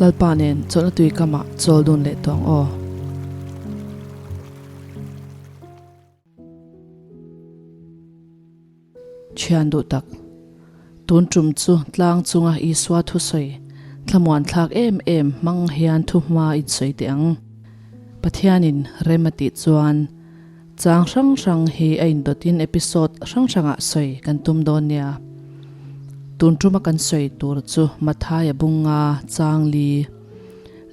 Lalpa nen chawlhna tui kamah chawl dun leh tawh ang aw. Thian duh tak, tun tum chu tlang chunga Isua thusawi thlamuan thlak em em hmang hian thuhma in sawi teh ang. Pathianin rem a tih chuan chang hrang hrang hi a indawtin episode hrang hrangah sawi kan tum dawn nia. Tun tuma kan sawi tur chu Mathaia bunga chang li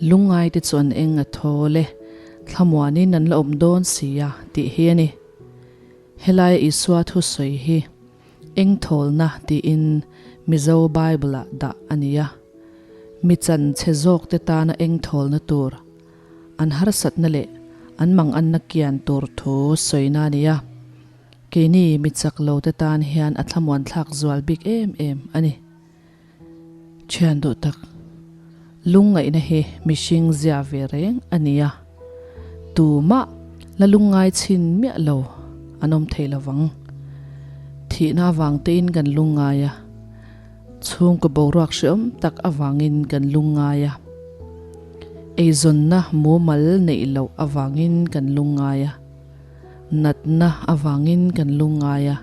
lungngaite chu an eng a thawl e, thlamuanin an la awm dawn si a tih hi a ni. Helaia Isua thusawi hi eng thawlna tiin Mizo Bible-ah dah a ni a. Mi chan chhe zawkte tana eng thawlna tur, an harsatna leh an manganna kian tur thu sawina a ni a. Keini mi chak lote tan hian a thlamuanthlak zual bik em em a ni. Thian duh tak, lungngaihna hi mihring zia ve reng a ni a, tumah la lungngai chhin miah lo an awm thei lo vang. Thihna avang tein kan lungngai a, chhungkaw boruak hreawm tak avangin kan lungngai a, eizawnna mumal neih loh avangin kan lungngai a, natna avangin kan lungngai a,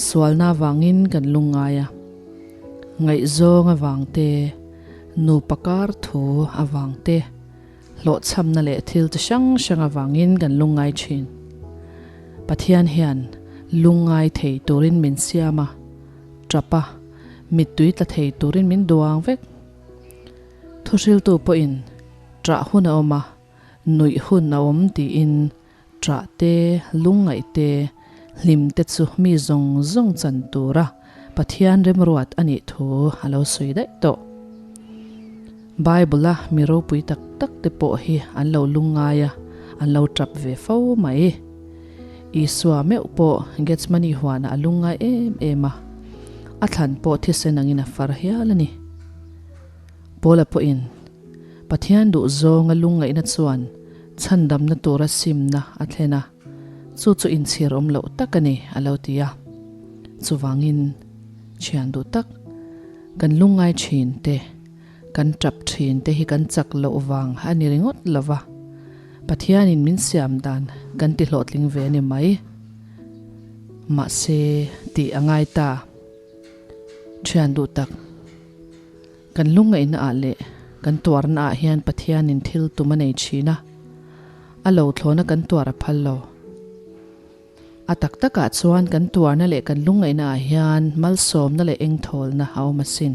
sualna avangin kan lungngai a. Ngaihzawng avang te, nupa kar thu avang te, hlawhchhamna leh thil chi hrang hrang avangin kan lungngai thin. Pathian hian lungngai thei turin min siam a, tap a, mittui tla thei turin min duang vek. Thuhriltu pawhin ṭah hun a awm a, nuih hun a awm tiin Ṭah te, lungngaih te, hlim te chu mi zawng zawng chan tura Pathian remruat a nih thu a lo sawi daih tawh. Bible-a mi ropui tak tak te pawh hi an lo lungngai a, an lo ṭap ve fo mai. Isua meuh pawh Gethsemane huanah a lungngai em em a, a thlan pawh thisen angin a far hial a ni. Paula pawhin Pathian duh zawnga lungngaihna chuan chhandamna tura simna a thlen a, chu chu inchhir awm loh tak a ni, a lo ti a. Chuvangin, thian duh tak, kan lungngai thin te, kan tap thin te hi kan chak loh vang a ni ringawt lo va, Pathianin min siam dan kan ti hlawhtling ve a ni mai. Mahse, tih a ngai ta. Thian duh tak. Kan lungngaihna ah leh kan tuarna ah hian Pathianin thil tum a nei thin a, a lo thlawna kan tuar a phal lo. A tak takah chuan kan tuarna leh kan lungngaihna ah hian malsawmna leh engthawlna a awm asin.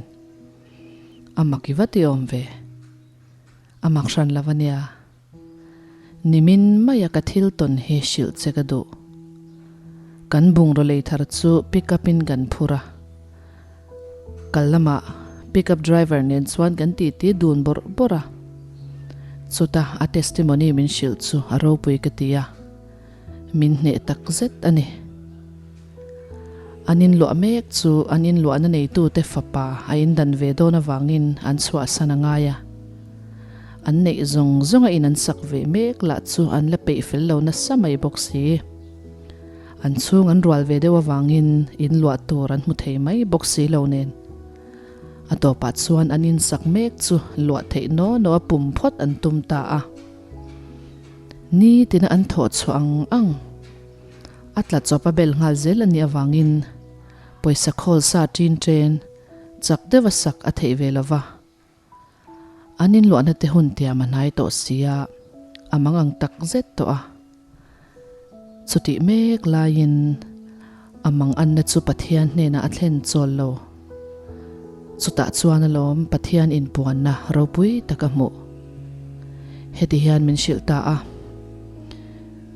A mak i vat i awm ve. A mak hran lo a nia. Nimin maia ka thil tawn hi hrilh che ka duh. Kan bungraw lei thar chu pick up in kan phur a. Kal lamah pick up driver nen chuan kan titi dun bawrh bawrh a. Chuta a testimony min hrilh chu a ropui ka ti a, min hneh tak zet a ni. An inluah mek chu an inluahna neitute fapa a indan ve dawn avangin an chhuahsan a ngai a. An neih zawng zawnga in an sak ve mek lah chu an la peih fel lo nasa mai bawk si. An chhung an rual ve deuh avangin in luah tur an hmu thei mai bawk si lo nen. A tawpah chuan an in sak mek chu luah theih naw naw a pum phawt an tum ta a. Nitina an thawh chhuah ang ang. A tla chawp a bel nghal zel a nih avangin pawisa khawl sa ṭin ṭen chak deuha sak a theih ve lo va. An inluahna te hun tiam a hnai tawh sia, a mang ang tak zet tawh a. Chutih mek laiin a mang anna chu Pathian hnenah a thlen chawl lo. Chutah chuan alawm Pathian inpuanna ropui tak a hmuh. Heti hian min hrilh ta a,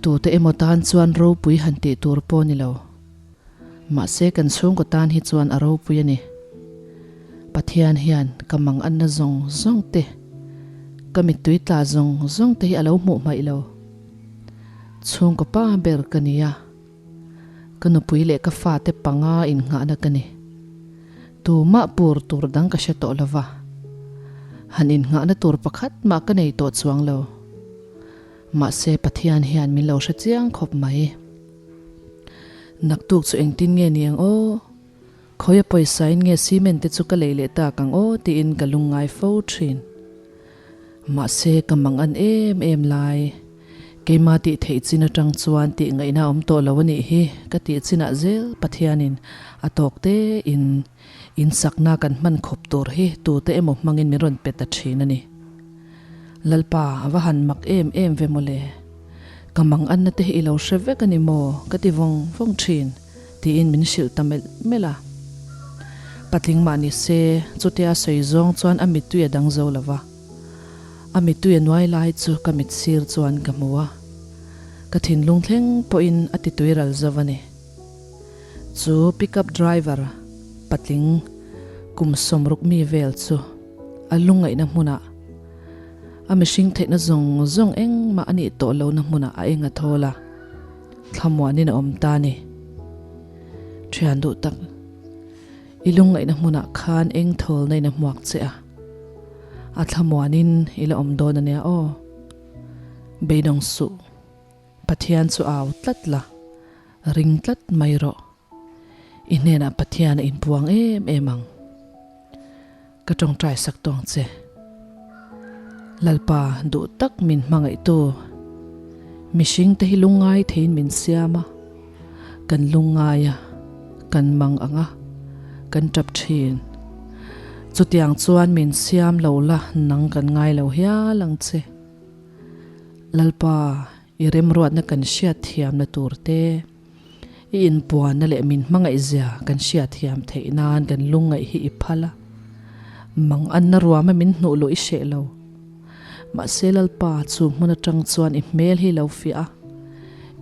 Tute emaw tan chuan ropui han tih tur pawh ni lo. Mahse kan chhungkaw tan hi chuan a ropui a ni. Pathian hian ka mang anna zawng zawng te, ka mittui tla zawng zawng te hi a lo hmuh hmaih lo. Chhungkaw pa ber ka ni a, ka nupui leh ka fate panga innghahna ka ni. Tumah pur tur dang ka hre tawh lo va, han innghahna tur pakhat mah ka nei tawh chuang lo. Mahse Pathian hian min lo hre chiang khawp mai. Naktuk chu engtin nge ni ang aw? Khawia pawisa in nge cement te chu ka lei leh tak ang aw tiin ka lungngai fo thin. Mahse ka mang an em em lai. Keimah tih theih chin atang chuan tih ngaihna a awm tawh lo a nih hi ka tih chinah zel Pathianin a tawk te in insakna kan hman khawp tur hi tute emaw hmangin min rawn pe ta thin a ni. Lalpa a va han mak em em ve mawle. Ka mang anna te hi i lo hre vek a ni maw ka ti vawng vawng thin tiin min hrilh ta melh melh a. Patling mah ni se chutia sawi zawng chuan a mittui a dang zo lo va. A mittui a nuai lai chu ka mit sir chuan ka hmu a, ka thinlung thleng pawhin a ti tui ral zo a ni. Chu pickup driver patling kum 60 mi vel chu a lungngaihna hmunah a mihring theihna zawng zawng engmah a nih tawh lohna hmunah a eng a thawl a, thlamuanin a awm ta a ni. Thian duh tak. I lungngaihna hmunah khan eng thawlna in a hmuak che a, a thlamuanin i la awm dawn a nia aw. Beidawng suh, Pathian chu au tlat la, ring tlat mai rawh. I hnenah Pathian a inpuang em em ang. Ka tawngtai sak tawng che. Lalpa duh tak min hmangaihtu, mihring te hi lungngai theiin min siam a, kan lungngai a, kan mang ang a, kan tap thin. Chutiang chuan min siam lo la nang kan ngai lo hial ang che. Lalpa i remruatna kan hriat thiamna tur te. I inpuanna leh min hmangaihzia kan hriatthiam theih nan kan lungngaih hi i phal a, mang anna ruama min hnuh luh i hreh lo. Mahse Lalpa chu hmun atang chuan i hmel hi lo fiah a,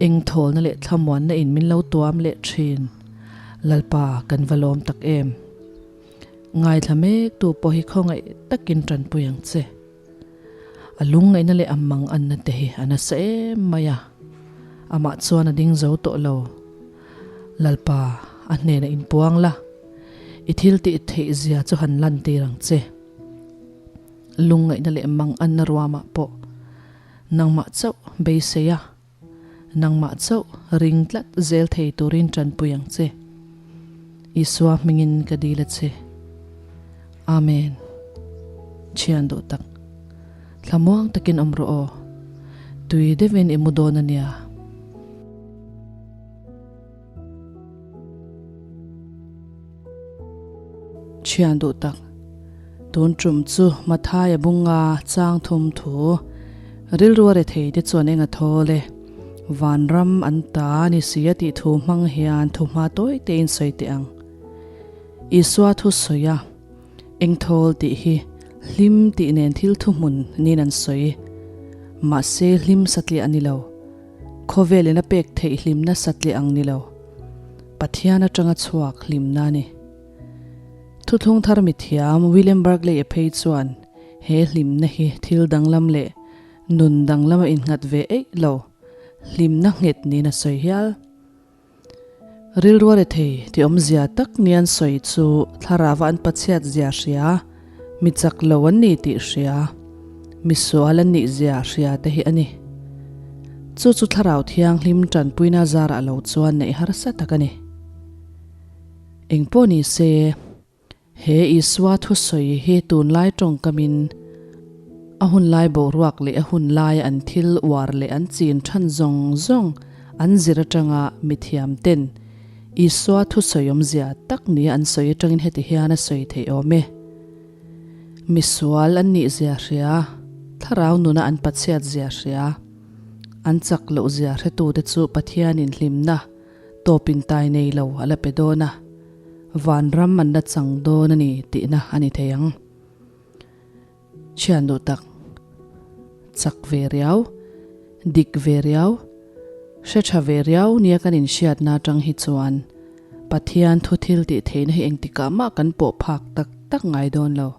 engthawlna leh thlamuanna in min lo tuam leh thin. Lalpa kan va lawm tak em. Ngaithla mek tu pawh hi khawngaih takin tanpui ang che. A lungngaihna leh a mang anna te hi a nasa em mai a, amah chuan a ding zo tawh lo. Lalpa, a hnenah inpuang la, i thil tih theih zia chu han lantir ang che. Lungngaihna leh mang anna ruamah pawh nangmah chauh beisei a, nangmah chauh ring tlat zel thei turin tanpui ang che. Isua hmingin ka dil a che. Amen. Thian duh tak. Thlamuang takin awm rawh aw. Tui deuhin i mu dawn a nia. Thian duh tak, tun tum chu Mathaia bunga chang thum thu rilru a rethei te chuan eng a thawl e, vanram an ta a ni si a tih thu hmang hian thu hma tawi tein sawi teh ang. Isua thu sawi a, eng thawl tih hi hlim tih nen thil thuhmun niin an sawi. Mahse hlim satliah a ni lo. Khawvelin a pek theih hlimna satliah ang ni lo. Pathian atanga chhuak hlimna a ni. Thuthlung thar mithiam William Barclay-a phei chuan he hlimna hi thil danglam leh nun danglama innghat ve eih lo, hlimna nghet niin a sawi hial. Rilru a rethei tih awmzia tak nian sawi chu thlarava an pachhiat zia hria, mi chak lo an ni tih hria, mi sual an nih zia hria te hi a ni. Chu chu thlarau thianghlim tanpuina zarah lo chuan neih harsa tak a ni. Engpawh ni se. He Isua thusawi hi tunlai tawngkamin a hunlai boruak leh a hunlaia an thil uar leh an chin than zawng zawng an zir atanga mithiamten Isua thusawi awmzia tak nia an sawi atangin heti hian a sawi theih awm e. Misual an nih zia hria, thlarau nuna an pachhiat zia hria, an chak loh zia hretute chu Pathianin hlimna tawpin tai nei lo a la pe dawn a. Vanram an la chang dawn a ni tihna a ni thei ang. Thian duh tak, chak ve riau, dik ve riau, hre tha ve riau nia kan inhriatna atang hi chuan Pathian thu thil tih theihna hi engtikah mah kan pawh phak tak tak ngai dawn lo.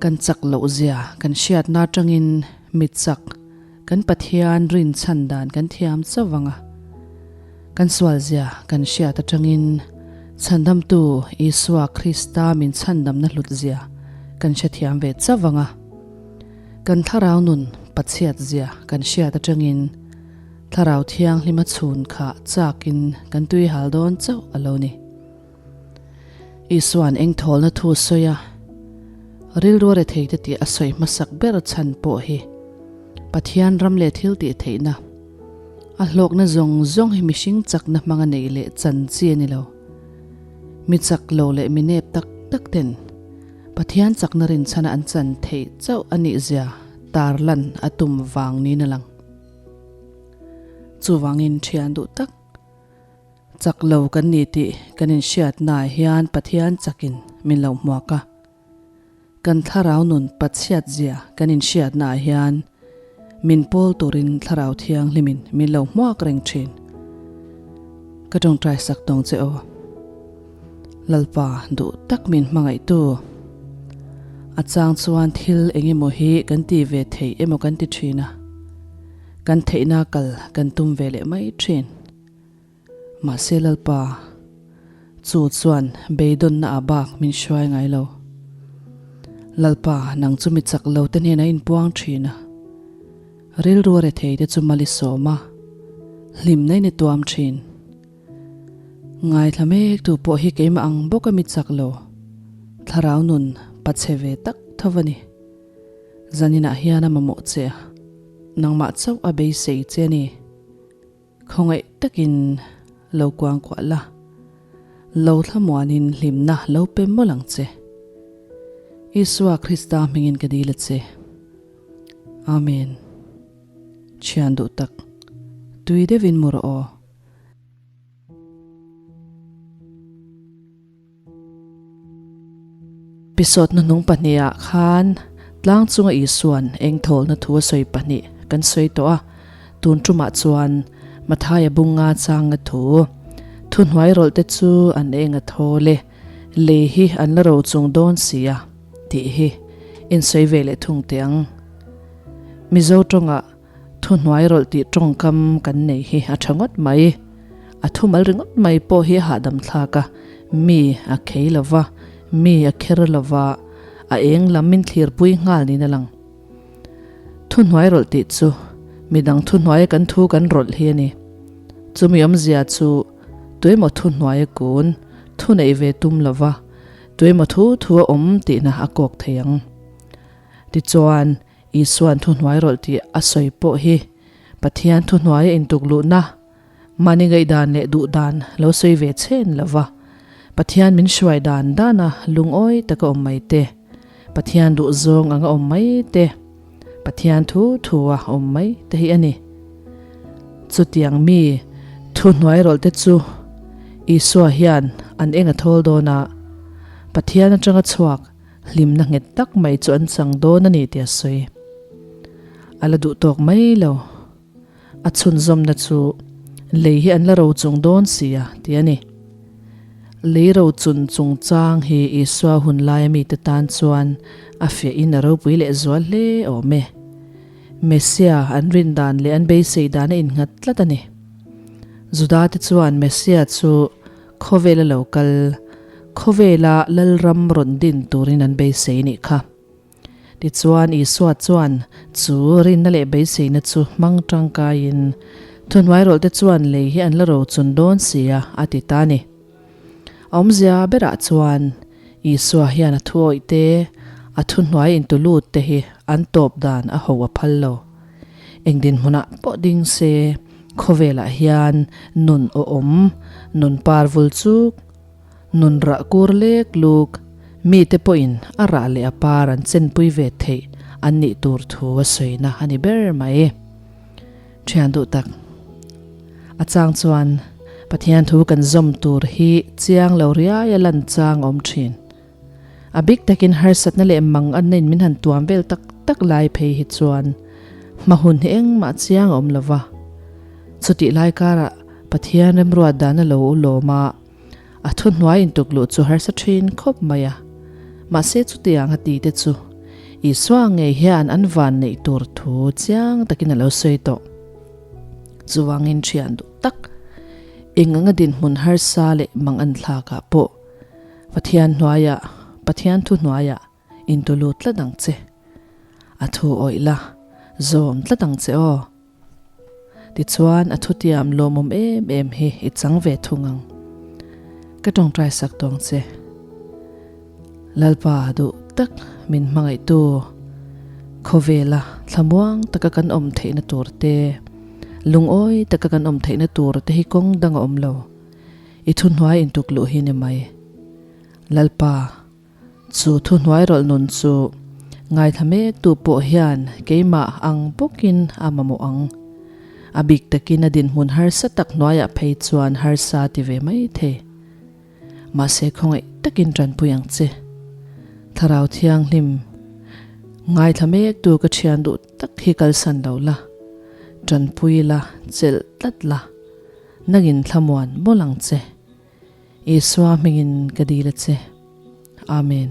Kan chak loh zia kan hriatna atangin mi chak kan Pathian rin chhan dan kan thiam chauh vang a. Kan sual zia kan hriat atangin Chhandamtu Isua Krista min chhandamna hlut zia kan hrethiam ve chauh vang a. Kan thlarau nun Pathiat zia kan hriat atangin Thlarau Thianghlima chhun kha chakin kan tui hal dawn chauh a lo ni. Isua'n engthawlna thu sawi a, Rilru a rethei te tih a sawi hmasak ber chhan pawh hi Pathian ram leh thil tih theihna, a hlawkna zawng zawng hi mihring chakna hmanga neih leh chan chi a ni lo. Mi chak lo leh mi nep tak tak ten Pathian chakna rinchhana an chan theih chauh a nih zia tarlan a tum vang niin a lang. Chuvangin thian duh tak chak lo kan ni tih kan inhriatnaah hian Pathian chakin min lo hmuak a. Kan thlarau nun Pathiat zia kan inhriatnaah hian min pawl turin Thlarau Thianghlimin min lo hmuak reng thin. Ka tawngtai sak tawng che aw. Lalpa duh tak min hmangaihtu. A chang chuan thil eng emaw hi kan ti ve thei emaw kan ti thin a, kan theihna kal kan tum ve leh mai thin. Mahse Lalpa, chu chuan beidawnna ah bak min hruai ngai lo. Lalpa, nang chu mi chak lo te hnenah inpuang thin a, rilru a rethei te chu mal i sawm a, hlimna in i tuam thin. Ngaithla mek tu pawh hi keimah ang bawk a mi chak lo, thlarau nun pachhe ve tak tho a ni. Zaninah hian a mamawh che a, nangmah chauh a beisei che a ni. Khawngaih takin lo kuangkuah la, lo thlamuanin hlimna lo pe mawlh ang che. Isua Krista hmingin ka dil a che. Amen. Thian duh tak, tui deuhin mu rawh aw. Pisawt hnuhnung pahnihah khan tlang chunga Isua'n engthawlna thu a sawi pahnih kan sawi tawh a, tun tumah chuan Mathaia bunga changa thu thuhnuai rawlh te chu an eng a thawl e, lei hi an la ro chung dawn si a tih hi insawi ve leh thung teh ang. Mizo tawngah Thuhnuai rawlh tih tawngkam kan nei hi a tha ngawt mai. A thumal ringawt mai pawh hi a hahdam thlak a, mi a khei lo va, mi a kher lo va, a eng lam min thlirpui nghal niin a lang. Thuhnuai rawlh tih chu midang thuhnuaia kan thu kan rawlh hi a ni. Chumi awmzia chu tuemaw thuhnuaia kun, thu neih ve tum lo va, tuemaw thu thu a awm tihna a kawk thei ang. Tichuan, Isua'n thuhnuai rawlh tih a sawi pawh hi Pathian thuhnuaia intukluhna, mahni ngaihdan leh duhdan lo sawi ve chhen lo va, Pathian min hruai dan dana lungawi taka awm mai te, Pathian duhzawng anga awm mai te, Pathian thu thua awm mai te hi a ni. Chutiang mi thuhnuai rawlh te chu Isua hian an eng a thawl dawn a, Pathian atanga chhuak Hlimna nghet tak mai chu an chang dawn a ni tih a sawi. A la duh tawk mai lo. A chhunzawmna chu lei hi an la ro chung dawn si a ti a ni. Lei ro chun chungchang hi Isua hun laia mite tan chuan a fiahin a ropui leh zual hle awm e. Messia an rin dan leh an beisei dan a innghat tlat a ni. Judate chuan Messia chu Khawvela lo kal, khawvela Lalram rawn din turin an beisei nih kha. Tichuan Isua chuan chu rinna leh beiseina chu hmang tangkaiin thuhnuairawlhte chuan lei hi an la rochun dawn si a, a ti ta a ni. A awmzia berah chuan Isua hian a thuawih te, a thuhnuai intulut te hi an tawp dan a ho a phal lo. Eng dinhmunah pawh ding se, khawvelah hian nun awhawm, nun par vul chuk, nun rah kur lek luk, mite pawhin a rah leh a par an chenpui ve theih an nih tur thu a sawina a ni ber mai. Thian duh tak. A chang chuan Pathian thu kan zawm tur hi chiang lo riai a lan chang a awm thin. A bik takin harsatna leh mang an in min han tuam vel tak tak lai phei hi chuan hma hun hi engmah chiang a awm lo va. Chutih lai karah Pathian remruat dan a lo lawm a, a thuhnuai intukluh chu harsa thin khawp mai a. Mahse chutiang a tite chu Isua ngei hian an van neih tur thu chiang takin a lo sawi tawh. Chuvangin thian duh tak eng anga dinhmun harsa leh mang an thlakah pawh Pathian hnuaiah, Pathian thu hnuaiah intu lut tlat ang che. A thu awih la, zawm tlat ang che aw. Tichuan a thutiam lawmawm em em hi i chang ve thung ang. Ka tawngtai sak tawng che. Lalpa duh. tak min hmangaihtu khawvela thlamuang taka kan awm theihna tur te, lungawi taka kan awm theihna tur te hi kawng dang a awm lo. I thuhnuai intuk luh hi ni mai. Lalpa, chu thuhnuai rawlh nun chu ngaithla mektu pawh hian keimah ang bawkin a mamawh ang. A bik takin a dinhmun harsa tak hnuaiah phei chuan harsa ti ve mai thei. Mahse khawngaih takin tanpui ang che. Thlarau Thianghlim, ngaithla mektu ka thian duh tak hi kalsan lo la, tanpui la, chelh tlat la, nangin thlamuan mawlh ang che. Isua hmingin ka dil a che. Amen.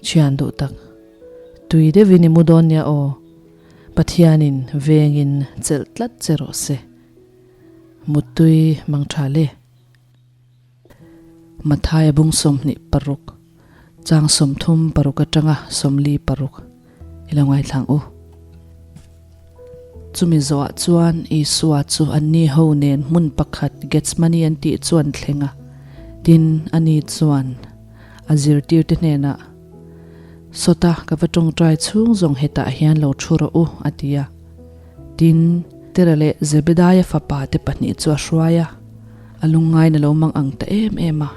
Thian duh tak, tui deuhin i mu dawn nia aw. Pathianin vengin chelh tlat che rawh se. Muttui mang tha le. Mathaia bung 26, chang 36 atanga 46 i lo ngaithlang u. Chumi zawhah chuan Isua chu anni ho nen hmun pakhat Gethsemane an tih chu an thleng a, tin, ani chuan a zirtirte hnenah, Sawta ka va tawngtai chhung zawng hetah hian lo thu rawh u, a ti a. Tin, Tera leh Zebedaia fapa te pahnih chu a hruai a, a lungngain a lo mang ang ta em em a.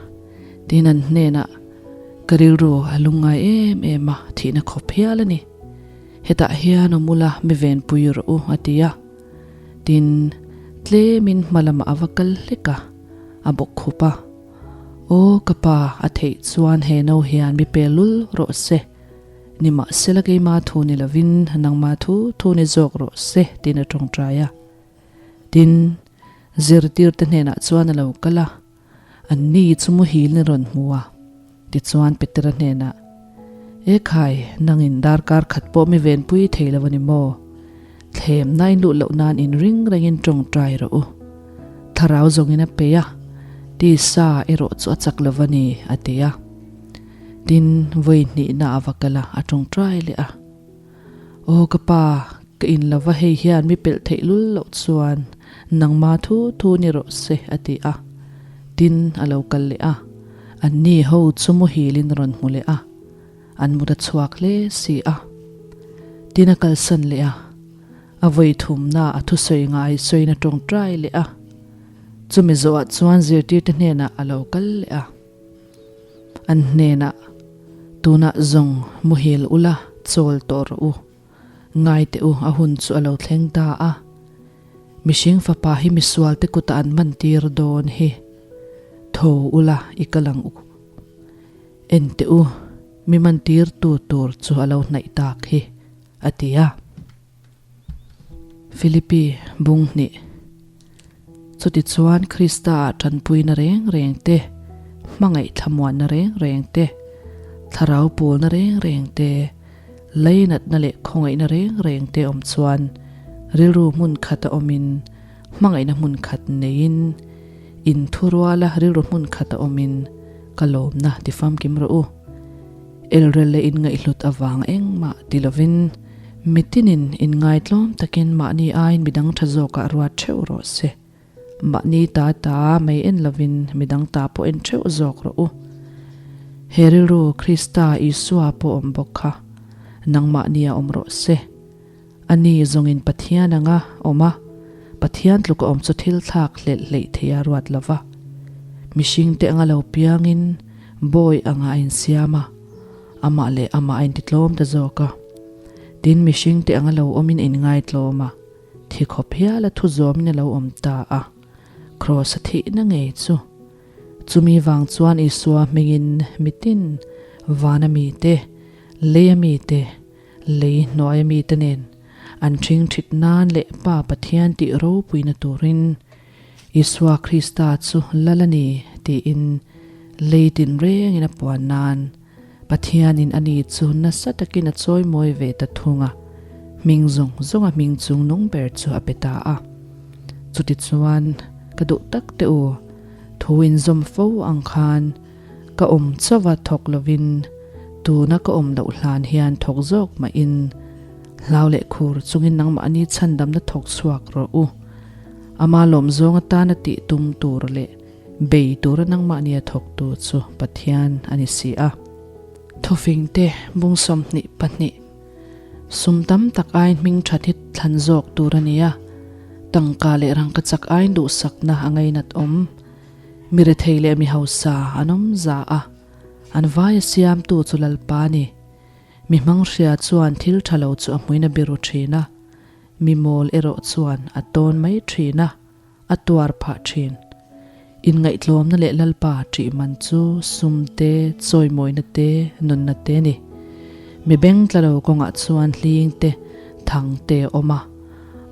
Tin, an hnenah, Ka rilru a lungngai em em a, thihna khawp hial a ni. Hetah hian awm ula mi venpui rawh u, a ti a. Tin, tlemin hma lamah a va kal hlek a, a bawk khup a. Aw, ka pa, a theih chuan he no hian mi pe lul rawh se. Nimahsela keima thu ni lovin nangma thu thu ni zawk rawh se tiin a tawngtai a. Tin, zirtirte hnenah chuan a lo kal a, anni chu muhilin a rawn hmu a. Tichuan Petera hnenah, E khai, nangin darkar khat pawh mi venpui thei lo a ni maw? Thlemna in luh loh nan in ring rengin tawngtai rawh u. Thlarau zawngin a peih a, tisa erawh chu a chak lo va ni, a ti a. Tin, vawi hnihna a va kal a, a tawngtai leh a. Aw ka pa, ka in lova hei hian mi pelh theih lul loh chuan nangma thu thu ni rawh se, a ti a. Tin, a lo kal leh a, anni ho chu muhilin rawn hmu leh a, an mut a chhuak hle si a. Tin, a kalsan leh a, a vawi thumna a thusawi ngai sawiin a tawngtai leh a. Chumi zawhah chuan zirtirte hnenah a lo kal leh a. An hnenah, Tunah zawng muhil ula chawl tawh rawh u. Ngai teh u, a hun chu a lo thleng ta a. Mihring fapa hi misualte kutah an man tir dawn hi. Tho ula i kal ang u. En teh u, mi man tirtu tur chu a lo hnaih tak hi, a ti a. Philippi bung hnih. Chutichuan Krista-ah tanpuina reng reng te, hmangaih thlamuanna reng reng te, thlarau pawlna reng reng te, leinatna leh khawngaihna reng reng te awm chuan rilru hmun khata awmin, hmangaihna hmun khat neiin, inthuruala rilru hmun khata awmin ka lawmna ti famkim rawh u. Elrel leh inngaihhlut avang engmah ti lovin mitinin inngaitlawm takin mahni aiin midang tha zawkah ruat theuh rawh se. Mahni ta ta mai en lovin midang ta pawh en theuh zawk rawh u. He rilru Krista Isua pawh awm bawk kha nangmahnia awm rawh se. Ani zawngin Pathian anga awm a, Pathian tluka awm chu thil thlak hlelh hleih thei a ruat lo va. Mihringte anga lo piangin bawi anga a insiam a, amah leh amah a intitlawm ta zawk a. Tin, mihringte anga lo awmin a inngaitlawm a, thi khawp hial a thu zawmin a lo awm ta a, Kraws a thihna ngei chu. Chumi vang chuan Isua hmingin mitin, vana mite, leia mite, Lei hnuaia mite nen an ṭhing ṭhit nan leh Pa Pathian tih ropuina turin Isua Krista chu Lal a ni tiin lei tinrengin a puan nan Pathianin ani chu nasa takin a chawimawi ve ta thung a, hming zawng zawnga hming chung nung ber chu a pe ta a. Chutichuan, ka duh tak teh u, thu inzawm fo ang khan, Ka awm chauha thawk lovin tuna ka awm loh hlan hian thawk zawk mahin hlau leh khur chungin nangmahni chhandamna thawk chhuak rawh u. Ama lawm zawng atana tih tum tur leh bei tura nangmahnia thawktu chu Pathian a ni si a. Thufingte bung 22 Sum tam tak aiin hming that hi thlan zawk tur a ni a, tangka leh rangkachak aiin duhsakna a ngainat awm. Mi rethei leh mi hausa an awm za a, an vaia siamtu chu Lalpa a ni. Mi hmanghria chuan thil tha lo chu a hmuin a biru thin a, mi mawl erawh chuan a tawn mai thin a, a tuar phah thin. Inngaihtlawmna leh Lalpa ṭih man chu sum te, chawimawina te, nunna te a ni. Mi beng tla lo kawngah chuan hling te, thang te a awm a,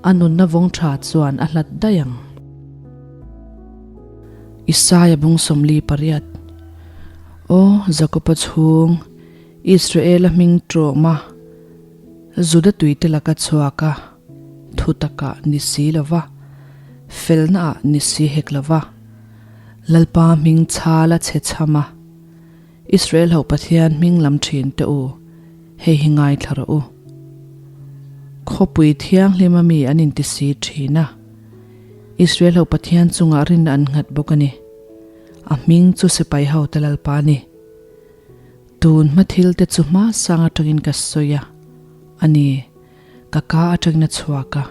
a nunna vawng ṭha chuan a hlat daih ang. Isaia bung 48 Aw Jakoba chhung, Israela hming ṭawma Juda tuite laka chhuak a, thu takah ni si lo va, felnaah ni si hek lo va, Lalpa hming chhal a chhe chham a, Israel ho Pathian hming lam thin teh u, hei hi ngaithla rawh u. Khawpui thianghlima mi an inti si thin a, Israel ho Pathian chungah rinna an nghat bawk a ni. A hming chu sipai hote Lalpa a ni. Tun hma thil te chu hma sang atangin ka sawi a, a ni, ka ka atangin a chhuak a,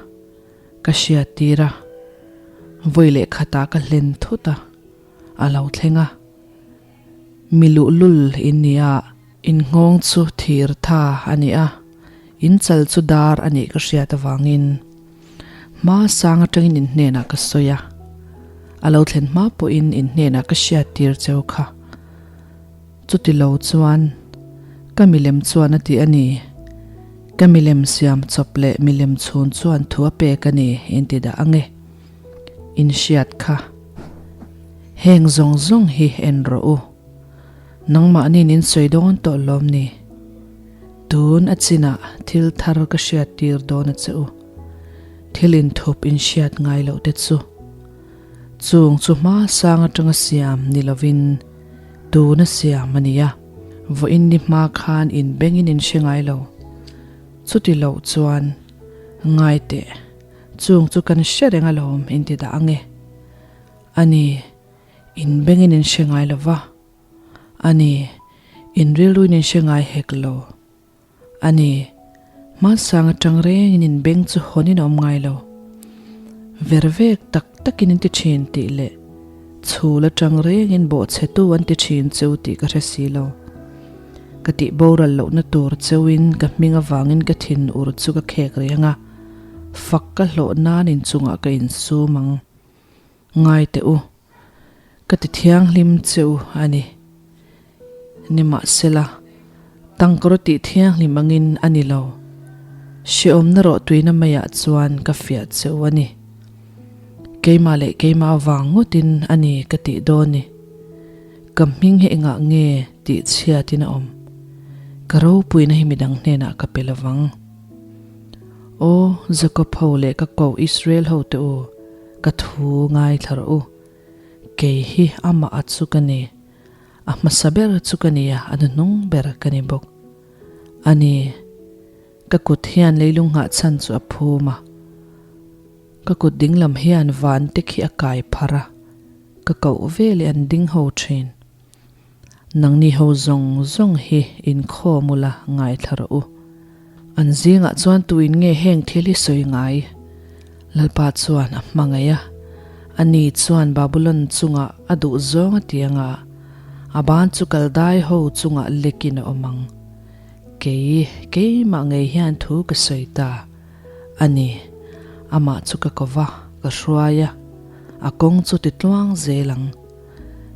ka hriat tir a, vawi leh khatah ka hlen thut a, a lo thleng a. Mi luhlul in ni a, in nghawng chu thir tha a ni a, in chal chu dar a nih ka hriat avangin hma sang atangin in hnenah ka sawi a, a lo thlen hma pawhin in hnenah ka hriat tir cheu kha. Chuti lo chuan, ka milem chuan a ti a ni. Ka milem siam chawp leh milem chhun chuan thu a pek a ni in ti dah ang e. In hriat kha. Heng zawng zawng hi en rawh u. Nangmahniin in sawi dawn tawh lawm ni. Tun a chinah thil thar ka hriat tir dawn a che u. Thil inthup in hriat ngai loh te chu. Chung chu hma sang atanga siam ni lovin tuna siam a ni a, vawiin ni hma khan in bengin in hre ngai lo. Chuti loh chuan, Ngai teh, chung chu kan hre reng alawm in ti dah ang e. A ni, in bengin in hre ngai lo va. A ni, in rilruin in hre ngai hek lo. A ni, hmasang atang rengin in beng chu hawnin a awm ngai lo. Ver vek tak takin in ti thin tih leh chhul atang rengin bawhchhetu an ti thin cheu tih ka hre si lo. Ka tih boral lohna tur cheuin ka hming avangin ka thin ur chu ka khek reng a, fak ka hlawh nan inchungah ka insum ang. Ngai teh u. Ka ti thianghlim che u a ni. Nimahsela, tangkawr tih thianghlim angin a ni lo. Hrehawmna rawh tuina maiah chuan ka fiah che u a ni. Keimah leh keimah avang ngawtin a ni ka tih dawn ni. Ka hming hi engah nge tih chhiatin a awm? Ka ropuina hi midang hnenah ka pe lovang. Aw, Jakob ho leh ka koh Israel hote u! Ka thu ngaithla rawh u. Kei hi amah a chu ka ni. A hmasa ber chu ka ni a, a hnuhnung ber ka ni bawk. A ni, ka kut hian leilung nghah chhan chu a phum a. Ka kut dinglam hian van te khi a kai pharh a, ka koh veleh an ding ho thin. Nangni ho zawng zawng hi inkhawm ula ngaithla rawh u. An zingah chuan tuin nge heng thil hi sawi ngai? Lalpa chuan a hmangaih a, ani chuan Babulon chungah a duh zawng a ti anga, a ban chu Kaldai ho chungah lekin a awm ang. Kei, keimah ngei hian thu ka sawi ta. A ni, amah chu ka ko va, ka hruai a, a kawng chu ti tluang zel ang.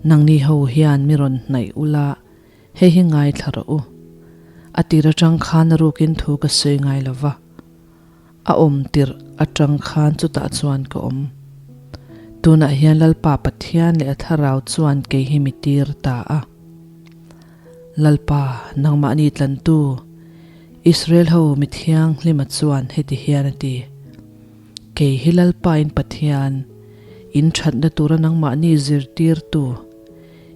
Nangni ho hian mi rawn hnaih ula, hei hi ngaithla rawh u. A tir atang khan a rukin thu ka sawi ngai lo va, a awm tirh atang khan chutah chuan ka awm. Tunah hian Lalpa Pathian leh a Thlarau chuan kei hi mi tir ta a. Lalpa, nangmahni tlantu, Israel ho mi thianghlima chuan heti hian a ti. Kei hi Lalpa in Pathian, in thatna tura nangmahni zirtirtu,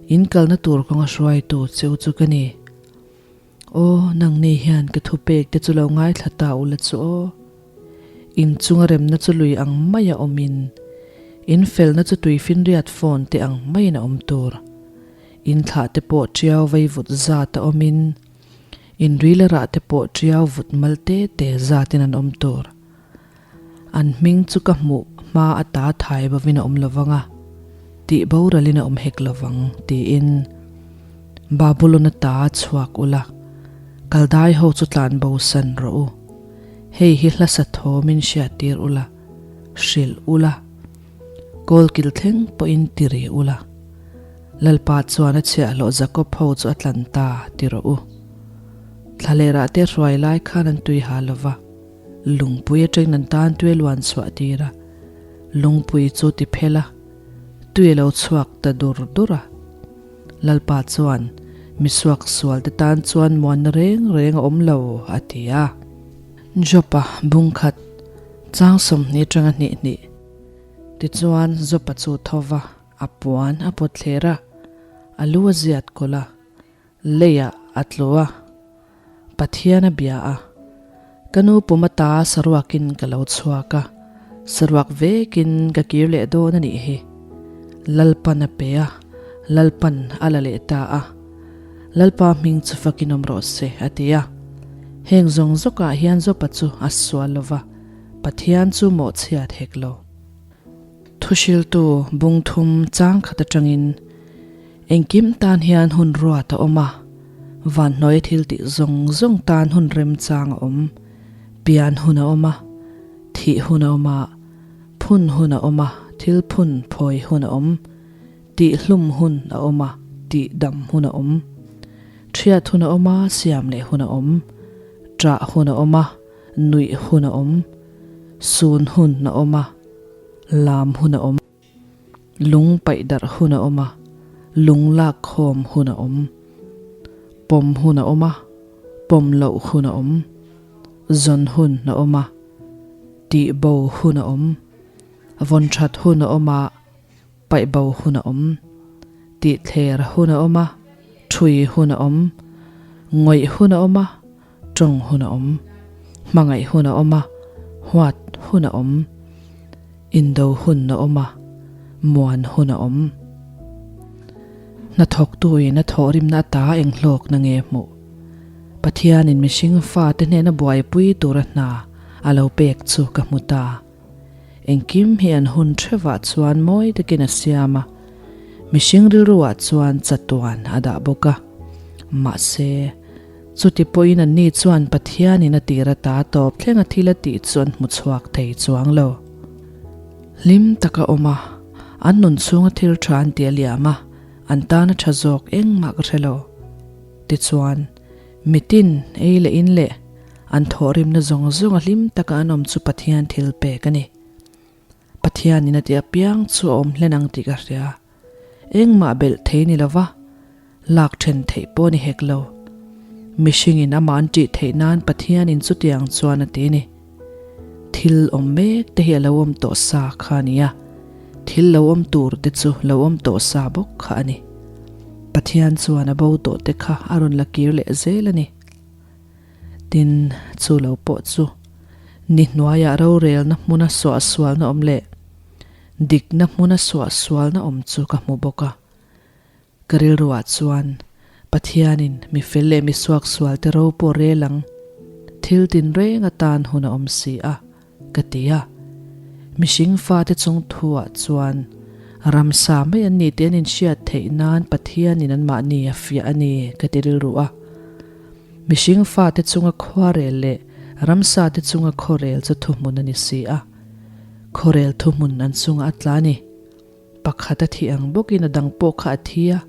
in kalna tur kawnga hruaitu cheu chu ka ni. Aw, nangni hian ka thupek te chu lo ngaithla ta ula chu aw. In chunga remna chu lui ang maia awmin, in felna chu tuifinriat phone te ang maiin a awm tur. In thlah te pawh tiau vaivut zat a awmin. Inrila rah te pawh ṭiau vut mal te te zatin an awm tur. An hming chu ka hmuh hma ata thai bovin a awm lovang a, tih boralin a awm hek lovang, tiin Babulon ata chhuak ula, Kaldai ho chu tlan bosan rawh u. Hei hi hlasa thawmin hriattir ula, hrilh ula, kawlkil thleng pawhin ti ri ula. Lalpa chuan a chhiahhlawh Jakob ho chu a tlan ta, ti rawh u. Thlalerah te hruai lai khan an tui ha lo va. Lungpui atangin an tan tui a luan chhuah tir a, lungpui chu ti phel a, tui a lo chhuak ta dur dur a. Lalpa chuan, Misuak sual te tan chuan muanna reng reng a awm lo, a ti a. Jopa bungkhat chang 20 atanga hnih hnih. Tichuan Jopa chu tho va, a puan a pawt thler a, a lu a ziat kawlh a. Leiah a tlu a, Pathian a bia a, Ka nu pum ata saruakin ka lo chhuak a, saruak vekin ka kir leh dawn a nih hi. Lalpan a pe a, Lalpan a la leh ta a, Lalpa hming chu fakin awm rawh se, a ti a. Heng zawng zawkah hian Jopa chu a sual lo va, Pathian chu mawhchhiat hek lo. Thuhriltu bungthum chang khat atangin Engkim tan hian hun ruat a awm a, vanhnuaia thil tih zawng zawng tan hun remchang a awm. Pian hun a awm a, thih hun a awm a, phun hun a awm a, thil phun phawi hun a awm, tih hlum hun a awm a, tih dam hun a awm. Thiat hun a awm a, siam leh hun a awm. Ṭah hun a awm a, nuih hun a awm. Sun hun a awm a, lam hun a awm. Lung paih darh hun a awm a, lung lak khawm hun a awm. Pawm hun a awm a, pawm loh hun a awm. Zawn hun a awm a, tih bo hun a awm. Vawn that hun a awm a, paih bo hun a awm. Tih thler hun a awm a, thui hun a awm. Ngawih hun a awm a, Tawng hun a awm. Hmangaih hun a awm a, huat hun a awm. Indo hun a awm a, muan hun a awm. Hnathawktuin a thawhrimna ata enghlawkna nge hmuh? Pathianin mihring fate hnena buaipui tura hna a lo pek chu ka hmu ta. Engkim hi an hun thevah chuan mawi takin a siam a, mihring rilruah chuan chatuan a dah bawk a. Mahse, chuti pawhin anni chuan Pathianin a tir ata tawp thlenga thil a tih chu an hmu chhuak thei chuang lo. Hlim taka awm a, an nun chhunga thil tha an ti a liam a, an tana tha zawk engmah ka hre lo. Tichuan, mitin ei leh in leh An thawhrimna zawng zawng a hlim taka an awm chu Pathian thil pek a ni. Pathianin a ti apiang chu a awm hlen ang tih ka hria. Engmah belh thei ni lova, lak then theih pawh a ni hek lo. Mihringin amah an ṭih theih nan Pathianin chutiang chuan a ti a ni. Thil awm mek te hi a lo awm tawh sa kha a ni a, thil lo awm tur te chu lo awm tawh sa bawk kha a ni. Pathian chuan a bo tawh te kha a rawn la kir leh zel a ni. Tin, chu lo pawh chu ni hnuaiah rorelna hmuna suahsualna awm leh dikna hmuna suahsualna awm chu ka hmu bawk a. Ka rilruah chuan Pathianin mi fel leh mi suaksualte ro pawh rel ang, thil tinreng atan hun a awm si a, ka ti a. Mihring fate chung thuah chuan ramsa mai an ni tih an inhriat theih nan Pathianin anmahni a fiah a ni ka ti rilru a. Mihring fate chunga khuarel leh ramsa te chunga khawrel chu thuhmun a ni si a. Khawrel thuhmun an chunga a tla a ni. Pakhat a thih ang bawkin a dang pawh kha a thi a.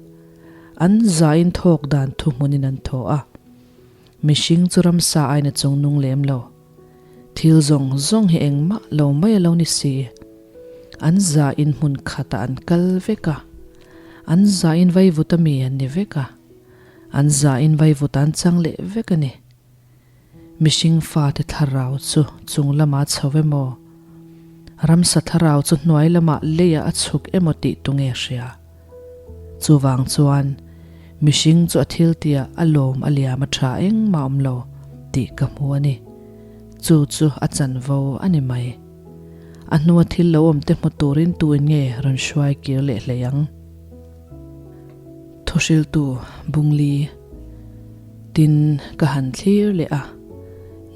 An zain thawk dan thuhmunin an thaw a. Mihring chu ramsa aiin a chung nung lem lo. Thil zawng zawng hi engmah lo mai a lo ni si. An zain hmun khatah an kal vek a. An zain vaivut a mi an ni vek a. An zain vaivut an chang leh vek a ni. Mihring fate thlarau chu chung lamah a chho emaw, ramsa thlarau chu hnuai lamah leiah a chhuk emaw tih tu nge hria? Chuvang chuan mihring chu a thil tihah a lawm a liam a tha engmah awm lo tih ka hmu a ni. Chu chu a chanvo a ni mai. A hnua thil lo awm te hmu turin tuin nge rawn hruai kir leh hlei ang? Thuhriltu Bungli. Tin, ka han thlir leh a,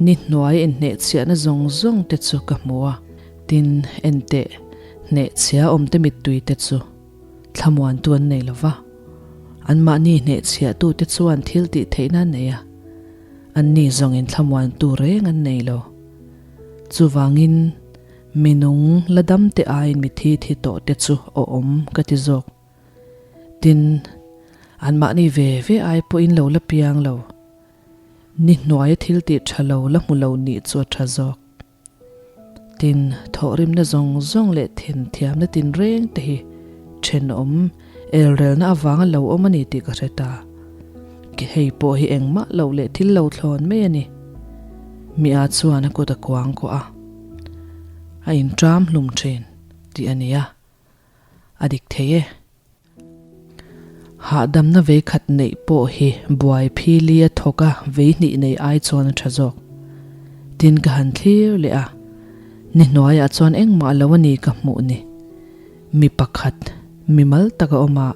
ni hnuai inhnehchhiahna zawng zawng te chu ka hmu a. Tin, enteh, hnehchhia awmte mittui te chu thlamuantu an nei lo va, anmahni hnehchhiahtute chuan thil tih theihna an nei a, anni zawngin thlamuantu reng an nei lo. Chuvangin, mi nung la damte aiin mithi thi tawh te chu awm ka ti zawk. Tin, anmahni ve ve ai pawhin lo la piang lo. Ni hnuaia thil tih tha lo la hmu lo nih chu a tha zawk. Tin, thawhrimna zawng zawng leh thenthiamna tinreng te hi thenawm elrelna avanga lo awm a ni tih ka hre ta. Hei pawh hi engmah loh leh thil lo thlawn mai a ni. Mi a chuan a kut a kuang kuah a, a inṭam hlum ṭhin tih a ni a, a dik thei e. Hahdamna vei khat neih pawh hi buai phili a thawk a vei hnih nei ai chuan a tha zawk. Tin ka han thlir leh a, ni hnuaiah chuan engmah lo a ni ka hmuh ni. Mi pakhat, mi mal tak a awm a,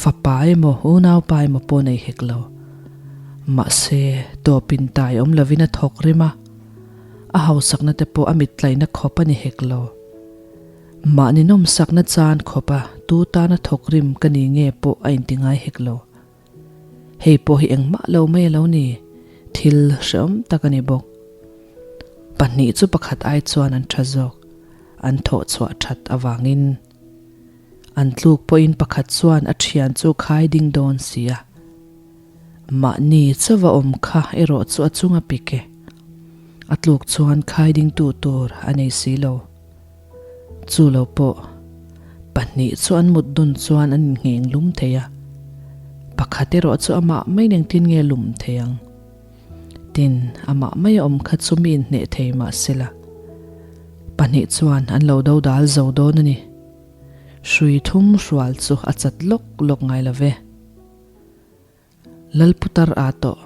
fapa emaw unaupa emaw pawh nei hek lo. Mahse, tawpin tai awm lovin a thawk rim a, a hausakna te pawh a mittlaina khawp a ni hek lo. Mahni nawmsakna chan khawpa tu tana thawk rim ka ni nge pawh a inti ngai hek lo. Hei pawh hi engmah lo mai a lo ni, thil hrehawm tak a ni bawk. Pahnih chu pakhat ai chuan an tha zawk, an thawh chhuah that avangin. An tluk pawhin pakhat chuan a thian chu khai ding dawn si a. Mahni chauva awm kha erawh chu a chunga pik e. A tluk chuan khai dingtu tur a nei si lo. Chu lo pawh, pahnih chu an mut dun chuan an inngheng lum thei a, pakhat erawh chu amah mai engtin nge lum thei ang? Tin, amah mai a awm kha chu mi inhneh thei mah sela, pahnih chuan an lo do dal zo dawn a ni. Hrui thum hrual chu a chat lawk lawk ngai lo ve. Lalputar a tawh.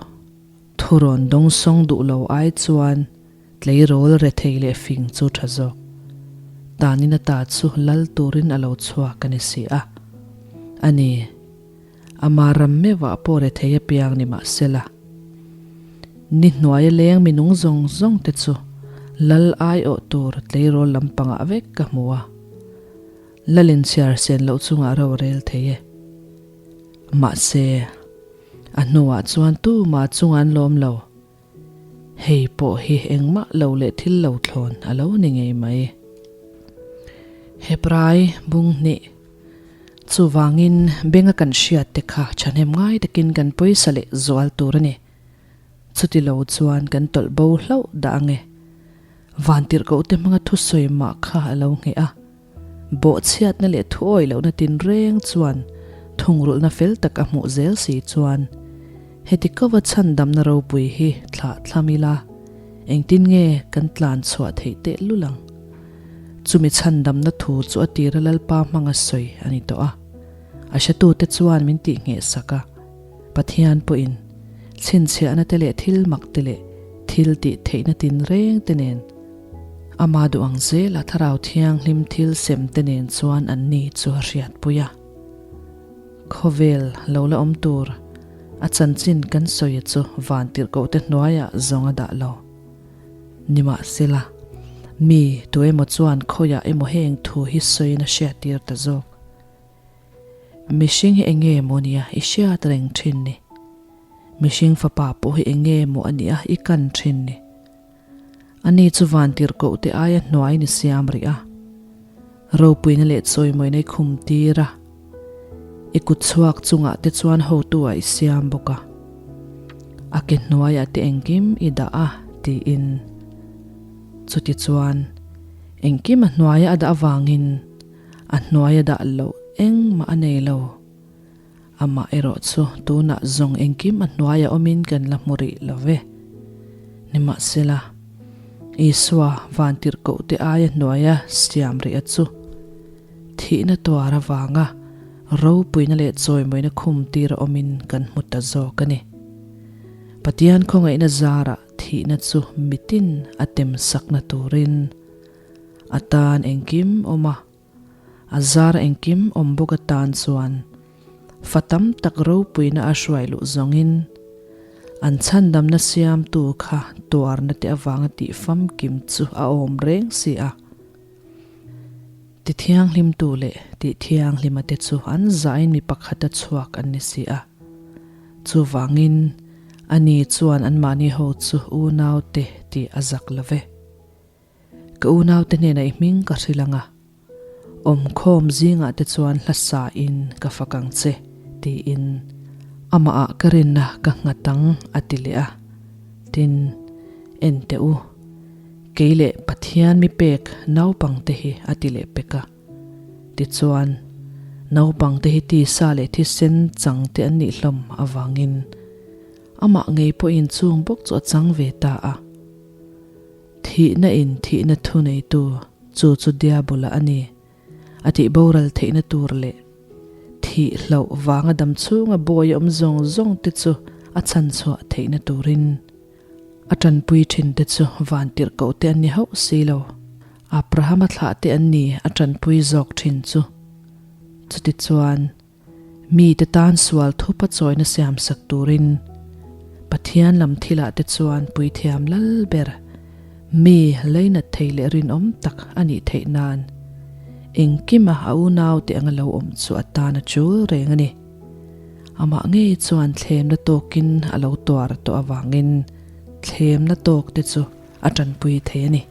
Thurawn dawngsawng duh lo ai chuan tleirawl rethei leh fing chu tha zawk. Tanin ata chu lal turin a lo chhuak a ni si a. A ni, ama ram meuhah pawh rethei apiang ni mah sela. Ni hnuaia leng minung zawng zawng te chu lal aiawh tur tleirawl lampangah vek ka hmu a. Lalin chhiar sen loh chungah ro a rel thei e. Mahse, a hnuah chuan tumah chunga an lawm lo. Hei pawh hi engmah lo leh thil lo thlawn a lo ni ngei mai. Hebrai bung hnih Chuvangin benga kan hriat te kha thahnem ngai takin kan pawisa leh zual tur a ni. Chuti lo chuan kan tawlh bo hlauh dah ange. Vantirhkoh te hmanga thusawi mah kha a lo ngheh a. Bawhchhiatna leh thuawi lohna tinreng chuan thungrulhna fel tak a hmuh zel si chuan heti kova chhandamna ropui hi thlah thlam ila engtin nge kan tlan chhuah theih teh lul ang? Chumi chhandamna thu chu a tira Lalpa hmanga sawi a ni tawh a, a hretute chuan min tihngheh sak a, Pathian pawhin chhinchhiahna te leh thil mak te leh thil tih theihna tinreng te nen Ama duh ang zela Thlarau Thianghlim thil sem te nen chuan an ni chu a hriatpui a. Khawvel lo la awm tur a chanchin kan sawi chu vantirhkoh te hnuaiah zawng a dah lo. Nimahsela, mi tu emaw chuan khawiah emaw heng thu hi sawiin a hriattir ta zawk. Mihring hi enge maw nia i hriat reng thin ni? Mihring fapa pawh hi enge maw a nia i kan thin ni? Ani chu vantirhkoh te aia hnuai ni siam rih a, ropuina leh chawimawina i khum tir a, i kut chhuak chungah te chuan hotu ah i siam bawk a, a ke hnuaiah te engkim i dah a tiin. Chutichuan, engkim a hnuaia a dah avangin a hnuaia dah loh engmah a nei lo. Amah erawh chu tunah zawng engkim a hnuaia awmin kan la hmu rih lo ve. Nimahsela, Isua vantirhkohte aia hnuaia siam rih a chu thihna tuar avanga ropuina leh chawimawina khum tira awmin kan hmu ta zawk a ni. Pathian khawngaihna zarah thihna chu mitin a temsakna turin a tan engkim awm a. A zar engkim awm bawk atan chuan fa tam tak ropuina a hruai luh zawngin. An chhandamna siamtu kha tuarna te avanga tih famkim chu a awm reng si a. Ti thianghlimtu leh tih thianghlima te chu an zahin mi pakhata chhuak an ni si a. Chuvangin, ani chuan anmahni ho chu unaute tih a zak lo ve. Ka unaute hnenah i hming ka hrilh ang a, awmkhawm zingah te chuan hla sain ka fak ang che, tiin amahah ka rinna ka nghat ang a ti leh a. Tin, en teh u, kei leh Pathian mi pek naupangte hi a ti leh pek a. Tichuan, naupangte hi tisa leh thisen changte an nih hlawm avangin amah ngei pawhin chung bawk chu a chang ve ta a. Thihna in thihna thu neitu chu chu Diabola a ni. A tih boral theihna tur leh thih hlauh vanga dam chhunga bawi awm zawng zawng te chu a chhan chhuah theihna turin a tanpui thin te chu van tirhkoh te an ni hauh si lo. Abrahama thlah te an ni a tanpui zawk thin chu. Chutichuan. Mite tan sual thupa chawina siamsak turin Pathian lam thilah te chuan puithiam lal ber mi leinat thei leh rinawm tak a nih theih nan engkima a unaute anga lo awm chu a tan a chul reng a ni. Amah ngei chuan thlemna tawkin a lo tuar tawh avangin thlemna tawkte chu a tanpui thei a ni.